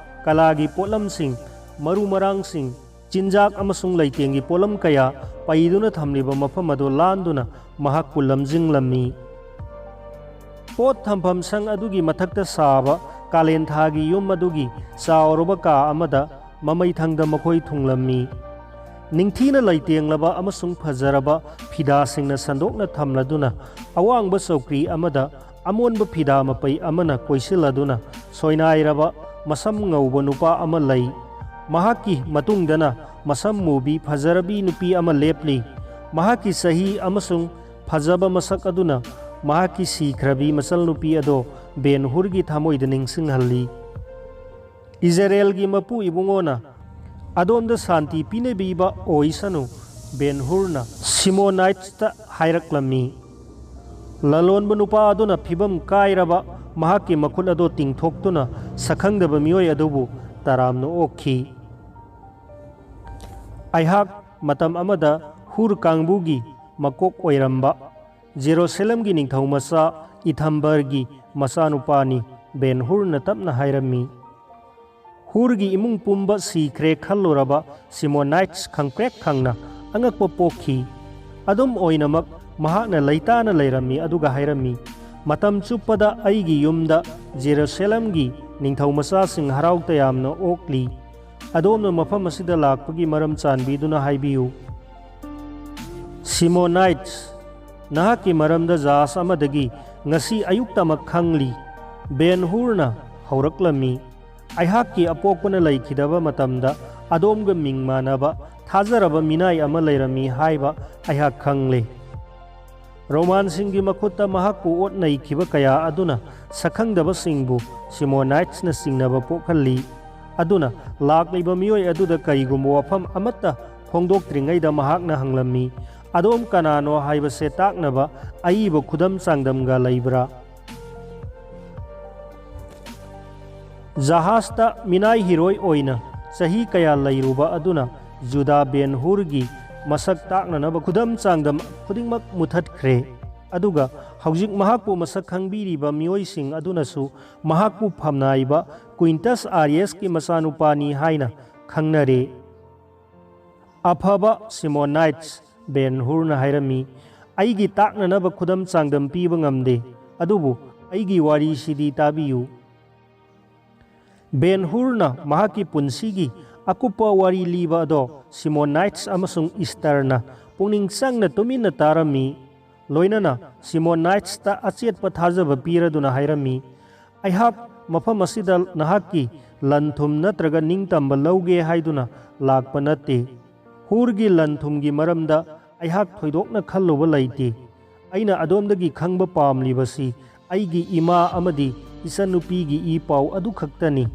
ꯀꯂꯥꯒꯤ ꯄꯣꯠꯂꯝꯁꯤꯡ, ꯃꯔꯨ ꯃꯔꯥꯡꯁꯤꯡ, ꯆꯤꯟꯖꯥꯛ ꯑꯃꯁꯨꯡ ꯂꯩꯇꯦꯡꯒꯤ ꯄꯣꯠꯂꯝ ꯀꯌꯥ ꯄꯩꯗꯨꯅ ꯊꯝꯂꯤꯕ ꯃꯐꯝ ꯑꯗꯨ ꯂꯥꯟꯗꯨꯅ ꯃꯍꯥꯛꯄꯨ ꯂꯝꯖꯤꯡꯂꯝꯃꯤ꯫ ꯄꯣꯠ ꯊꯝꯐꯝ ꯁꯪ ꯑꯗꯨꯒꯤ ꯃꯊꯛꯇ ꯁꯥꯕ ꯀꯥꯂꯦꯟ ꯊꯥꯒꯤ ꯌꯨꯝ ꯑꯗꯨꯒꯤ ꯆꯥꯎꯔꯕ ꯀꯥ ꯑꯃꯗ ꯃꯃꯩ ꯊꯪꯗ ꯃꯈꯣꯏ ꯊꯨꯡꯂꯝꯃꯤ꯫ ꯅꯤꯡꯊꯤꯅ ꯂꯩꯇꯦꯡꯂꯕ ꯑꯃꯁꯨꯡ ꯐꯖꯔꯕ ꯐꯤꯗꯥꯁꯤꯡꯅ ꯁꯟꯗꯣꯛꯅ ꯊꯝꯂꯗꯨꯅ, ꯑꯋꯥꯡꯕ ꯆꯧꯀ꯭ꯔꯤ ꯑꯃꯗ ꯑꯃꯣꯟꯕ ꯐꯤꯗꯥ ꯃꯄꯩ ꯑꯃꯅ ꯀꯣꯏꯁꯤꯜꯂꯗꯨꯅ ꯁꯣꯏꯅꯥꯏꯔꯕ ꯃꯁꯝ ꯉꯧꯕ ꯅꯨꯄꯥ ꯑꯃ ꯂꯩ꯫ ꯃꯍꯥꯛꯀꯤ ꯃꯇꯨꯡꯗꯅ ꯃꯁꯝ ꯃꯨꯕꯤ ꯐꯖꯔꯕꯤ ꯅꯨꯄꯤ ꯑꯃ ꯂꯦꯞꯂꯤ꯫ ꯃꯍꯥꯛꯀꯤ ꯆꯍꯤ ꯑꯃꯁꯨꯡ ꯐꯖꯕ ꯃꯁꯛ ꯑꯗꯨꯅ ꯃꯍꯥꯛꯀꯤ ꯁꯤꯈ꯭ꯔꯕꯤ ꯃꯆꯜꯅꯨꯄꯤ ꯑꯗꯣ ꯕꯦꯟ ꯍꯨꯔꯒꯤ ꯊꯃꯣꯏꯗ ꯅꯤꯡꯁꯤꯡꯍꯜꯂꯤ꯫ ꯏꯖꯔꯦꯜꯒꯤ ꯃꯄꯨ ꯏꯕꯨꯡꯉꯣꯅ ꯑꯗꯣꯝꯗ ꯁꯥꯟꯇꯤ ꯄꯤꯅꯕꯤꯕ ꯑꯣꯏꯁꯅꯨ, ꯕꯦꯟ ꯍꯨꯔꯅ ꯁꯤꯃꯣꯅꯥꯏꯠꯁꯇ ꯍꯥꯏꯔꯛꯂꯝꯃꯤ꯫ ꯂꯂꯣꯟꯕ ꯅꯨꯄꯥ ꯑꯗꯨꯅ ꯐꯤꯚꯝ ꯀꯥꯏꯔꯕ ꯃꯍꯥꯛꯀꯤ ꯃꯈꯨꯠ ꯑꯗꯨ ꯇꯤꯡꯊꯣꯛꯇꯨꯅ ꯁꯛꯈꯪꯗꯕ ꯃꯤꯑꯣꯏ ꯑꯗꯨꯕꯨ ꯇꯔꯥꯝꯅ ꯑꯣꯛꯈꯤ꯫ ꯑꯩꯍꯥꯛ ꯃꯇꯝ ꯑꯃꯗ ꯍꯨꯔ ꯀꯥꯡꯕꯨꯒꯤ ꯃꯀꯣꯛ ꯑꯣꯏꯔꯝꯕ ꯖꯦꯔꯨꯁꯂꯦꯝꯒꯤ ꯅꯤꯡꯊꯧ ꯃꯆꯥ ꯏꯊꯝꯕꯔꯒꯤ ꯃꯆꯥꯅꯨꯄꯥꯅꯤ, ꯕꯦꯟ ꯍꯨꯔꯅ ꯇꯞꯅ ꯍꯥꯏꯔꯝꯃꯤ꯫ ꯍꯨꯔꯒꯤ ꯏꯃꯨꯡ ꯄꯨꯝꯕ ꯁꯤꯈ꯭ꯔꯦ ꯈꯜꯂꯨꯔꯕ ꯁꯤꯃꯣꯅꯥꯏꯠꯁ ꯈꯪꯄ꯭ꯔꯦꯛ ꯈꯪꯅ ꯑꯉꯛꯄ ꯄꯣꯛꯈꯤ꯫ ꯑꯗꯨꯝ ꯑꯣꯏꯅꯃꯛ, ꯃꯍꯥꯛꯅ ꯂꯩꯇꯥꯅ ꯂꯩꯔꯝꯃꯤ ꯑꯗꯨꯒ ꯍꯥꯏꯔꯝꯃꯤ, "ꯃꯇꯝ ꯆꯨꯞꯄꯗ ꯑꯩꯒꯤ ꯌꯨꯝꯗ ꯖꯦꯔꯨꯁꯂꯦꯝꯒꯤ ꯅꯤꯡꯊꯧ ꯃꯆꯥꯁꯤꯡ ꯍꯔꯥꯎ ꯇꯌꯥꯝꯅ ꯑꯣꯛꯂꯤ꯫ ꯑꯗꯣꯝꯅ ꯃꯐꯝ ꯑꯁꯤꯗ ꯂꯥꯛꯄꯒꯤ ꯃꯔꯝ ꯆꯥꯟꯕꯤꯗꯨꯅ ꯍꯥꯏꯕꯤꯌꯨ꯫" "ꯁꯤꯃꯣꯅꯥꯏꯠꯁ, ꯅꯍꯥꯛꯀꯤ ꯃꯔꯝꯗ ꯖꯍꯥꯖ ꯑꯃꯗꯒꯤ ꯉꯁꯤ ꯑꯌꯨꯛꯇꯃꯛ ꯈꯪꯂꯤ꯫" ꯕꯦꯟ ꯍꯨꯔꯅ ꯍꯧꯔꯛꯂꯝꯃꯤ꯫ "ꯑꯩꯍꯥꯛꯀꯤ ꯑꯄꯣꯛꯄꯅ ꯂꯩꯈꯤꯗꯕ ꯃꯇꯝꯗ ꯑꯗꯣꯝꯒ ꯃꯤꯡ ꯃꯥꯟꯅꯕ ꯊꯥꯖꯔꯕ ꯃꯤꯅꯥꯏ ꯑꯃ ꯂꯩꯔꯝꯃꯤ ꯍꯥꯏꯕ ꯑꯩꯍꯥꯛ ꯈꯪꯂꯦ꯫" ꯔꯣꯃꯥꯟꯁꯤꯡꯒꯤ ꯃꯈꯨꯠꯇ ꯃꯍꯥꯛꯄꯨ ꯑꯣꯠ ꯅꯩꯈꯤꯕ ꯀꯌꯥ ꯑꯗꯨꯅ ꯁꯛꯈꯪꯗꯕꯁꯤꯡꯕꯨ ꯁꯤꯃꯣꯅꯥꯏꯠꯁꯅ ꯆꯤꯡꯅꯕ ꯄꯣꯛꯍꯜꯂꯤ꯫ ꯑꯗꯨꯅ ꯂꯥꯛꯂꯤꯕ ꯃꯤꯑꯣꯏ ꯑꯗꯨꯗ ꯀꯔꯤꯒꯨꯝꯕ ꯋꯥꯐꯝ ꯑꯃꯠꯇ ꯐꯣꯡꯗꯣꯛꯇ꯭ꯔꯤꯉꯩꯗ ꯃꯍꯥꯛꯅ ꯍꯪꯂꯝꯃꯤ, "ꯑꯗꯣꯝ ꯀꯅꯥꯅꯣ ꯍꯥꯏꯕꯁꯦ ꯇꯥꯛꯅꯕ ꯑꯏꯕ ꯈꯨꯗꯝ ꯆꯥꯡꯗꯝꯒ ꯂꯩꯕ꯭ꯔꯥ?" ꯖꯍꯥꯖꯇ ꯃꯤꯅꯥꯏ ꯍꯤꯔꯣꯏ ꯑꯣꯏꯅ ꯆꯍꯤ ꯀꯌꯥ ꯂꯩꯔꯨꯕ ꯑꯗꯨꯅ ꯖꯨꯗꯥ ꯕꯦꯟ ꯍꯨꯔꯒꯤ ꯃꯁꯛ ꯇꯥꯛꯅꯅꯕ ꯈꯨꯗꯝ ꯆꯥꯡꯗꯝ ꯈꯨꯗꯤꯡꯃꯛ ꯃꯨꯊꯠꯈ꯭ꯔꯦ꯫ ꯑꯗꯨꯒ ꯍꯧꯖꯤꯛ ꯃꯍꯥꯛꯄꯨ ꯃꯁꯛ ꯈꯪꯕꯤꯔꯤꯕ ꯃꯤꯑꯣꯏꯁꯤꯡ ꯑꯗꯨꯅꯁꯨ ꯃꯍꯥꯛꯄꯨ ꯐꯝꯅꯥꯏꯕ ꯀ꯭ꯋꯤꯟꯇꯁ ꯑꯥꯔꯤꯌꯁꯀꯤ ꯃꯆꯥꯅꯨꯄꯥꯅꯤ ꯍꯥꯏꯅ ꯈꯪꯅꯔꯦ꯫ ꯑꯐꯕ ꯁꯤꯃꯣꯅꯥꯏꯠꯁ, ꯕꯦꯟ ꯍꯨꯔꯅ ꯍꯥꯏꯔꯝꯃꯤ, "ꯑꯩꯒꯤ ꯇꯥꯛꯅꯅꯕ ꯈꯨꯗꯝ ꯆꯥꯡꯗꯝ ꯄꯤꯕ ꯉꯝꯗꯦ, ꯑꯗꯨꯕꯨ ꯑꯩꯒꯤ ꯋꯥꯔꯤꯁꯤꯗꯤ ꯇꯥꯕꯤꯌꯨ"꯫ ꯕꯦꯟ ꯍꯨꯔꯅ ꯃꯍꯥꯛꯀꯤ ꯄꯨꯟꯁꯤꯒꯤ ꯑꯀꯨꯞꯄ ꯋꯥꯔꯤ ꯂꯤꯕ ꯑꯗꯣ ꯁꯤꯃꯣꯅꯥꯏꯠꯁ ꯑꯃꯁꯨꯡ ꯏꯁꯇꯔꯅ ꯄꯨꯛꯅꯤꯡ ꯆꯪꯅ ꯇꯨꯃꯤꯟꯅ ꯇꯥꯔꯝꯃꯤ꯫ ꯂꯣꯏꯅꯅ ꯁꯤꯃꯣꯅꯥꯏꯠꯁꯇ ꯑꯆꯦꯠꯄ ꯊꯥꯖꯕ ꯄꯤꯔꯗꯨꯅ ꯍꯥꯏꯔꯝꯃꯤ, "ꯑꯩꯍꯥꯛ ꯃꯐꯝ ꯑꯁꯤꯗ ꯅꯍꯥꯛꯀꯤ ꯂꯟ-ꯊꯨꯝ ꯅꯠꯇ꯭ꯔꯒ ꯅꯤꯡꯇꯝꯕ ꯂꯧꯒꯦ ꯍꯥꯏꯗꯨꯅ ꯂꯥꯛꯄ ꯅꯠꯇꯦ꯫ ꯍꯨꯔꯒꯤ ꯂꯟ-ꯊꯨꯝꯒꯤ ꯃꯔꯝꯗ ꯑꯩꯍꯥꯛ ꯊꯣꯏꯗꯣꯛꯅ ꯈꯜꯂꯨꯕ ꯂꯩꯇꯦ꯫ ꯑꯩꯅ ꯑꯗꯣꯝꯗꯒꯤ ꯈꯪꯕ ꯄꯥꯝꯂꯤꯕꯁꯤ ꯑꯩꯒꯤ ꯏꯃꯥ ꯑꯃꯗꯤ ꯏꯆꯟꯅꯨꯄꯤꯒꯤ ꯏ ꯄꯥꯎ ꯑꯗꯨꯈꯛꯇꯅꯤ"꯫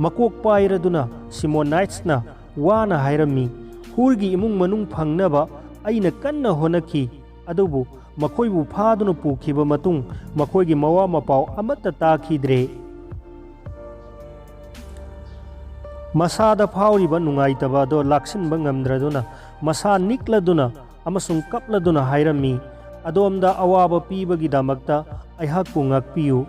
ꯃꯀꯣꯛ ꯄꯥꯏꯔꯗꯨꯅ ꯁꯤꯃꯣꯅꯥꯏꯠꯁꯅ ꯋꯥꯅ ꯍꯥꯏꯔꯝꯃꯤ, "ꯍꯨꯔꯒꯤ ꯏꯃꯨꯡ ꯃꯅꯨꯡ ꯐꯪꯅꯕ ꯑꯩꯅ ꯀꯟꯅ ꯍꯣꯠꯅꯈꯤ, ꯑꯗꯨꯕꯨ ꯃꯈꯣꯏꯕꯨ ꯐꯥꯗꯨꯅ ꯄꯨꯈꯤꯕ ꯃꯇꯨꯡ ꯃꯈꯣꯏꯒꯤ ꯃꯋꯥ ꯃꯄꯥꯎ ꯑꯃꯠꯇ ꯇꯥꯈꯤꯗ꯭ꯔꯦ"꯫ ꯃꯁꯥꯗ ꯐꯥꯎꯔꯤꯕ ꯅꯨꯡꯉꯥꯏꯇꯕ ꯑꯗꯣ ꯂꯥꯛꯁꯤꯟꯕ ꯉꯝꯗ꯭ꯔꯗꯨꯅ ꯃꯁꯥ ꯅꯤꯛꯂꯗꯨꯅ ꯑꯃꯁꯨꯡ ꯀꯞꯂꯗꯨꯅ ꯍꯥꯏꯔꯝꯃꯤ, "ꯑꯗꯣꯝꯗ ꯑꯋꯥꯕ ꯄꯤꯕꯒꯤꯗꯃꯛꯇ ꯑꯩꯍꯥꯛꯄꯨ ꯉꯥꯛꯄꯤꯌꯨ"꯫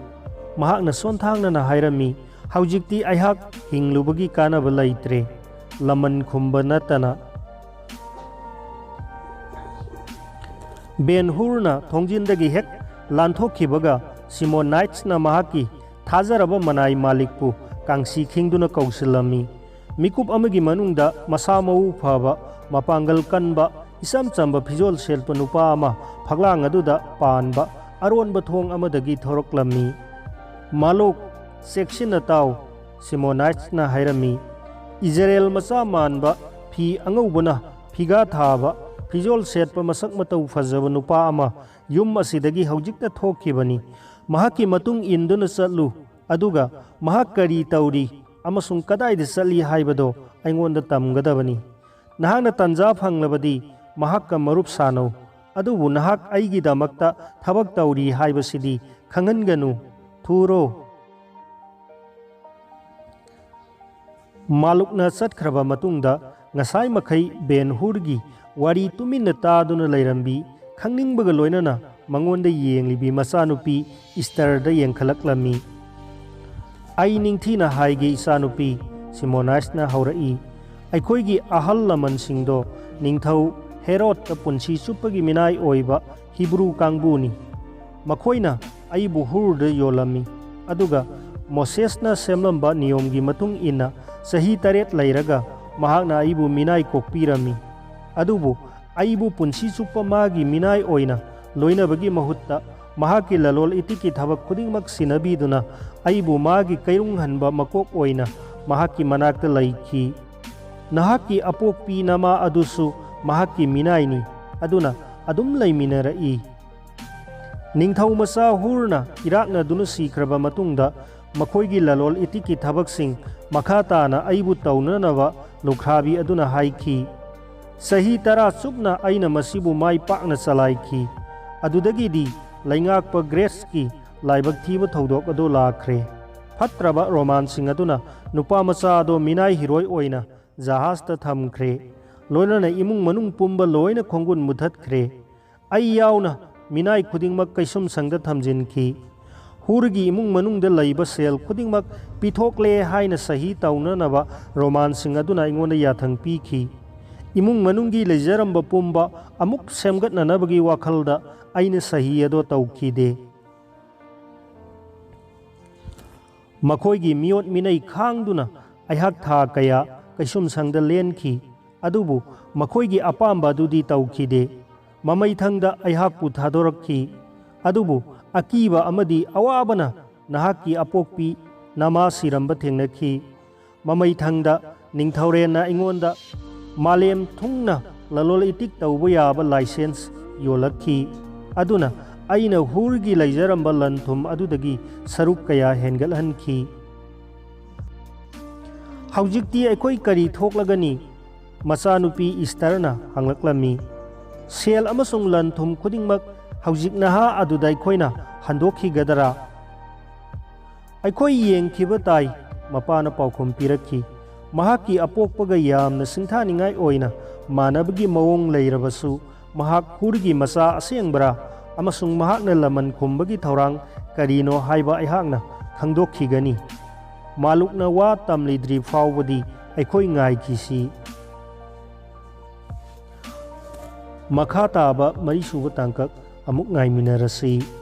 ꯃꯍꯥꯛꯅ ꯁꯣꯟꯊꯥꯡꯅꯅ ꯍꯥꯏꯔꯝꯃꯤ, "ꯍꯧꯖꯤꯛꯇꯤ ꯑꯩꯍꯥꯛ ꯍꯤꯡꯂꯨꯕꯒꯤ ꯀꯥꯟꯅꯕ ꯂꯩꯇ꯭ꯔꯦ, ꯂꯃꯟ ꯈꯨꯝꯕ ꯅꯠꯇꯅ"꯫ ꯕꯦꯟ ꯍꯨꯔꯅ ꯊꯣꯡꯖꯤꯟꯗꯒꯤ ꯍꯦꯛ ꯂꯥꯟꯊꯣꯛꯈꯤꯕꯒ ꯁꯤꯃꯣꯅꯥꯏꯠꯁꯅ ꯃꯍꯥꯛꯀꯤ ꯊꯥꯖꯔꯕ ꯃꯅꯥꯏ ꯃꯥꯂꯤꯛꯄꯨ ꯀꯥꯡꯁꯤ ꯈꯤꯡꯗꯨꯅ ꯀꯧꯁꯤꯜꯂꯝꯃꯤ꯫ ꯃꯤꯀꯨꯞ ꯑꯃꯒꯤ ꯃꯅꯨꯡꯗ ꯃꯁꯥ ꯃꯎ ꯐꯕ, ꯃꯄꯥꯡꯒꯜ ꯀꯟꯕ, ꯏꯆꯝ ꯆꯝꯕ ꯐꯤꯖꯣꯜ ꯁꯦꯠꯄ ꯅꯨꯄꯥ ꯑꯃ ꯐꯛꯂꯥꯡ ꯑꯗꯨꯗ ꯄꯥꯟꯕ ꯑꯔꯣꯟꯕ ꯊꯣꯡ ꯑꯃꯗꯒꯤ ꯊꯣꯔꯛꯂꯝꯃꯤ꯫ "ꯃꯥꯂꯣꯛ, ꯆꯦꯛꯁꯤꯟꯅ ꯇꯥꯎ", ꯁꯤꯃꯣꯅꯥꯏꯠꯁꯅ ꯍꯥꯏꯔꯝꯃꯤ꯫ "ꯏꯖꯔꯦꯜ ꯃꯆꯥ ꯃꯥꯟꯕ, ꯐꯤ ꯑꯉꯧꯕꯅ ꯐꯤꯒꯥ ꯊꯥꯕ, ꯐꯤꯖꯣꯜ ꯁꯦꯠꯄ, ꯃꯁꯛ ꯃꯇꯧ ꯐꯖꯕ ꯅꯨꯄꯥ ꯑꯃ ꯌꯨꯝ ꯑꯁꯤꯗꯒꯤ ꯍꯧꯖꯤꯛꯇ ꯊꯣꯛꯈꯤꯕꯅꯤ꯫ ꯃꯍꯥꯛꯀꯤ ꯃꯇꯨꯡ ꯏꯟꯗꯨꯅ ꯆꯠꯂꯨ, ꯑꯗꯨꯒ ꯃꯍꯥꯛ ꯀꯔꯤ ꯇꯧꯔꯤ ꯑꯃꯁꯨꯡ ꯀꯗꯥꯏꯗ ꯆꯠꯂꯤ ꯍꯥꯏꯕꯗꯣ ꯑꯩꯉꯣꯟꯗ ꯇꯝꯒꯗꯕꯅꯤ꯫ ꯅꯍꯥꯛꯅ ꯇꯟꯖꯥ ꯐꯪꯂꯕꯗꯤ ꯃꯍꯥꯛꯀ ꯃꯔꯨꯞ ꯁꯥꯅꯧ, ꯑꯗꯨꯕꯨ ꯅꯍꯥꯛ ꯑꯩꯒꯤꯗꯃꯛꯇ ꯊꯕꯛ ꯇꯧꯔꯤ ꯍꯥꯏꯕꯁꯤꯗꯤ ꯈꯪꯍꯟꯒꯅꯨ꯫ ꯊꯨꯔꯣ!" ꯃꯥꯂꯨꯛꯅ ꯆꯠꯈ꯭ꯔꯕ ꯃꯇꯨꯡꯗ ꯉꯁꯥꯏ ꯃꯈꯩ ꯕꯦꯟ ꯍꯨꯔꯒꯤ ꯋꯥꯔꯤ ꯇꯨꯃꯤꯟꯅ ꯇꯥꯗꯨꯅ ꯂꯩꯔꯝꯕꯤ ꯈꯪꯅꯤꯡꯕꯒ ꯂꯣꯏꯅꯅ ꯃꯉꯣꯟꯗ ꯌꯦꯡꯂꯤꯕꯤ ꯃꯆꯥꯅꯨꯄꯤ ꯏꯁꯇꯔꯗ ꯌꯦꯡꯈꯠꯂꯛꯂꯝꯃꯤ꯫ "ꯑꯩ ꯅꯤꯡꯊꯤꯅ ꯍꯥꯏꯒꯦ, ꯏꯆꯥꯅꯨꯄꯤ", ꯁꯤꯃꯣꯅꯥꯏꯁꯅ ꯍꯧꯔꯛꯏ, ꯑꯩꯈꯣꯏꯒꯤ ꯑꯍꯜ ꯂꯃꯟꯁꯤꯡꯗꯣ ꯅꯤꯡꯊꯧ ꯍꯦꯔꯣꯗꯇ ꯄꯨꯟꯁꯤ ꯆꯨꯞꯄꯒꯤ ꯃꯤꯅꯥꯏ ꯑꯣꯏꯕ ꯍꯤꯕ꯭ꯔꯨ ꯀꯥꯡꯕꯨꯅꯤ꯫ ꯃꯈꯣꯏꯅ ꯑꯩꯕꯨ ꯍꯨꯔꯗ ꯌꯣꯜꯂꯝꯃꯤ, ꯑꯗꯨꯒ ꯃꯣꯁꯦꯁꯅ ꯁꯦꯝꯂꯝꯕ ꯅꯤꯌꯣꯝꯒꯤ ꯃꯇꯨꯡ ꯏꯟꯅ ꯆꯍꯤ ꯇꯔꯦꯠ ꯂꯩꯔꯒ ꯃꯍꯥꯛꯅ ꯑꯩꯕꯨ ꯃꯤꯅꯥꯏ ꯀꯣꯛꯄꯤꯔꯝꯃꯤ꯫ ꯑꯗꯨꯕꯨ ꯑꯩꯕꯨ ꯄꯨꯟꯁꯤ ꯆꯨꯞꯄ ꯃꯥꯒꯤ ꯃꯤꯅꯥꯏ ꯑꯣꯏꯅ ꯂꯣꯏꯅꯕꯒꯤ ꯃꯍꯨꯠꯇ, ꯃꯍꯥꯛꯀꯤ ꯂꯂꯣꯜ ꯏꯇꯤꯛꯀꯤ ꯊꯕꯛ ꯈꯨꯗꯤꯡꯃꯛ ꯁꯤꯟꯅꯕꯤꯗꯨꯅ ꯑꯩꯕꯨ ꯃꯥꯒꯤ ꯀꯩꯔꯨꯡ ꯍꯟꯕ ꯃꯀꯣꯛ ꯑꯣꯏꯅ ꯃꯍꯥꯛꯀꯤ ꯃꯅꯥꯛꯇ ꯂꯩꯈꯤ꯫ ꯅꯍꯥꯛꯀꯤ ꯑꯄꯣꯛꯄꯤ ꯅꯃꯥ ꯑꯗꯨꯁꯨ ꯃꯍꯥꯛꯀꯤ ꯃꯤꯅꯥꯏꯅꯤ, ꯑꯗꯨꯅ ꯑꯗꯨꯝ ꯂꯩꯃꯤꯟꯅꯔꯛꯏ꯫ ꯅꯤꯡꯊꯧ ꯃꯆꯥ ꯍꯨꯔꯅ ꯏꯔꯥꯛꯅꯗꯨꯅ ꯁꯤꯈ꯭ꯔꯕ ꯃꯇꯨꯡꯗ, ꯃꯈꯣꯏꯒꯤ ꯂꯂꯣꯜ ꯏꯇꯤꯛꯀꯤ ꯊꯕꯛꯁꯤꯡ ꯃꯈꯥ ꯇꯥꯅ ꯑꯩꯕꯨ ꯇꯧꯅꯅꯕ ꯂꯨꯈ꯭ꯔꯥꯕꯤ ꯑꯗꯨꯅ ꯍꯥꯏꯈꯤ꯫ ꯆꯍꯤ ꯇꯔꯥ ꯆꯨꯞꯅ ꯑꯩꯅ ꯃꯁꯤꯕꯨ ꯃꯥꯏ ꯄꯥꯛꯅ ꯆꯂꯥꯏꯈꯤ꯫ ꯑꯗꯨꯗꯒꯤꯗꯤ ꯂꯩꯉꯥꯛꯄ ꯒ꯭ꯔꯦꯁꯀꯤ ꯂꯥꯏꯕꯛ ꯊꯤꯕ ꯊꯧꯗꯣꯛ ꯑꯗꯨ ꯂꯥꯛꯈ꯭ꯔꯦ꯫ ꯐꯠꯇ꯭ꯔꯕ ꯔꯣꯃꯥꯟꯁꯤꯡ ꯑꯗꯨꯅ ꯅꯨꯄꯥ ꯃꯆꯥ ꯑꯗꯣ ꯃꯤꯅꯥꯏ ꯍꯤꯔꯣꯏ ꯑꯣꯏꯅ ꯖꯍꯥꯖꯇ ꯊꯝꯈ꯭ꯔꯦ꯫ ꯂꯣꯏꯅꯅ ꯏꯃꯨꯡ ꯃꯅꯨꯡ ꯄꯨꯝꯕ ꯂꯣꯏꯅ ꯈꯣꯡꯒꯨꯟ ꯃꯨꯊꯠꯈ꯭ꯔꯦ꯫ ꯑꯩ ꯌꯥꯎꯅ ꯃꯤꯅꯥꯏ ꯈꯨꯗꯤꯡꯃꯛ ꯀꯩꯁꯨꯝꯁꯪꯗ ꯊꯝꯖꯤꯟꯈꯤ꯫ ꯍꯨꯔꯒꯤ ꯏꯃꯨꯡ ꯃꯅꯨꯡꯗ ꯂꯩꯕ ꯁꯦꯜ ꯈꯨꯗꯤꯡꯃꯛ ꯄꯤꯊꯣꯛꯂꯦ ꯍꯥꯏꯅ ꯁꯍꯤ ꯇꯧꯅꯅꯕ ꯔꯣꯃꯥꯟꯁꯤꯡ ꯑꯗꯨꯅ ꯑꯩꯉꯣꯟꯗ ꯌꯥꯊꯪ ꯄꯤꯈꯤ꯫ ꯏꯃꯨꯡ ꯃꯅꯨꯡꯒꯤ ꯂꯩꯖꯔꯝꯕ ꯄꯨꯝꯕ ꯑꯃꯨꯛ ꯁꯦꯝꯒꯠꯅꯅꯕꯒꯤ ꯋꯥꯈꯜꯗ ꯑꯩꯅ ꯁꯍꯤ ꯑꯗꯣ ꯇꯧꯈꯤꯗꯦ꯫ ꯃꯈꯣꯏꯒꯤ ꯃꯤꯑꯣꯠ ꯃꯤꯅꯩ ꯈꯥꯡꯗꯨꯅ ꯑꯩꯍꯥꯛ ꯊꯥ ꯀꯌꯥ ꯀꯩꯁꯨꯝꯁꯪꯗ ꯂꯦꯟꯈꯤ, ꯑꯗꯨꯕꯨ ꯃꯈꯣꯏꯒꯤ ꯑꯄꯥꯝꯕ ꯑꯗꯨꯗꯤ ꯇꯧꯈꯤꯗꯦ꯫ ꯃꯃꯩꯊꯪꯗ ꯑꯩꯍꯥꯛꯄꯨ ꯊꯥꯗꯣꯔꯛꯈꯤ, ꯑꯗꯨꯕꯨ ꯑꯀꯤꯕ ꯑꯃꯗꯤ ꯑꯋꯥꯕꯅ ꯅꯍꯥꯛꯀꯤ ꯑꯄꯣꯛꯄꯤ ꯅꯃꯥ ꯁꯤꯔꯝꯕ ꯊꯦꯡꯅꯈꯤ꯫ ꯃꯃꯩꯊꯪꯗ ꯅꯤꯡꯊꯧꯔꯦꯟꯅ ꯑꯩꯉꯣꯟꯗ ꯃꯥꯂꯦꯝ ꯊꯨꯡꯅ ꯂꯂꯣꯜ ꯏꯇꯤꯛ ꯇꯧꯕ ꯌꯥꯕ ꯂꯥꯏꯁꯦꯟꯁ ꯌꯣꯜꯂꯛꯈꯤ꯫ ꯑꯗꯨꯅ ꯑꯩꯅ ꯍꯨꯔꯒꯤ ꯂꯩꯖꯔꯝꯕ ꯂꯟ ꯊꯨꯝ ꯑꯗꯨꯗꯒꯤ ꯁꯔꯨꯛ ꯀꯌꯥ ꯍꯦꯟꯒꯠꯍꯟꯈꯤ꯫ "ꯍꯧꯖꯤꯛꯇꯤ ꯑꯩꯈꯣꯏ ꯀꯔꯤ ꯊꯣꯛꯂꯒꯅꯤ?" ꯃꯆꯥꯅꯨꯄꯤ ꯏꯁꯇꯔꯅ ꯍꯪꯂꯛꯂꯝꯃꯤ꯫ "ꯁꯦꯜ ꯑꯃꯁꯨꯡ ꯂꯟ ꯊꯨꯝ ꯈꯨꯗꯤꯡꯃꯛ ꯍꯧꯖꯤꯛ ꯅꯍꯥ ꯑꯗꯨꯗ ꯑꯩꯈꯣꯏꯅ ꯍꯟꯗꯣꯛꯈꯤꯒꯗꯔꯥ?" "ꯑꯩꯈꯣꯏ ꯌꯦꯡꯈꯤꯕ ꯇꯥꯏ," ꯃꯄꯥꯅ ꯄꯥꯎꯈꯨꯝ ꯄꯤꯔꯛꯈꯤ꯫ ꯃꯍꯥꯛꯀꯤ ꯑꯄꯣꯛꯄꯒ ꯌꯥꯝꯅ ꯁꯤꯡꯊꯥꯅꯤꯡꯉꯥꯏ ꯑꯣꯏꯅ ꯃꯥꯟꯅꯕꯒꯤ ꯃꯑꯣꯡ ꯂꯩꯔꯕꯁꯨ, ꯃꯍꯥꯛ ꯍꯨꯔꯒꯤ ꯃꯆꯥ ꯑꯁꯦꯡꯕꯔꯥ ꯑꯃꯁꯨꯡ ꯃꯍꯥꯛꯅ ꯂꯃꯟ ꯈꯨꯝꯕꯒꯤ ꯊꯧꯔꯥꯡ ꯀꯔꯤꯅꯣ ꯍꯥꯏꯕ ꯑꯩꯍꯥꯛꯅ ꯈꯪꯗꯣꯛꯈꯤꯒꯅꯤ꯫ ꯃꯥꯂꯨꯛꯅ ꯋꯥ ꯇꯝꯂꯤꯗ꯭ꯔꯤ ꯐꯥꯎꯕꯗꯤ ꯑꯩꯈꯣꯏ ꯉꯥꯏꯈꯤꯁꯤ꯫ ꯃꯈꯥ ꯇꯥꯕ ꯃꯔꯤꯁꯨꯕ ꯇꯥꯡꯀꯛ ꯑꯃꯨꯛ ꯉꯥꯏꯃꯤꯟꯅꯔꯁꯤ꯫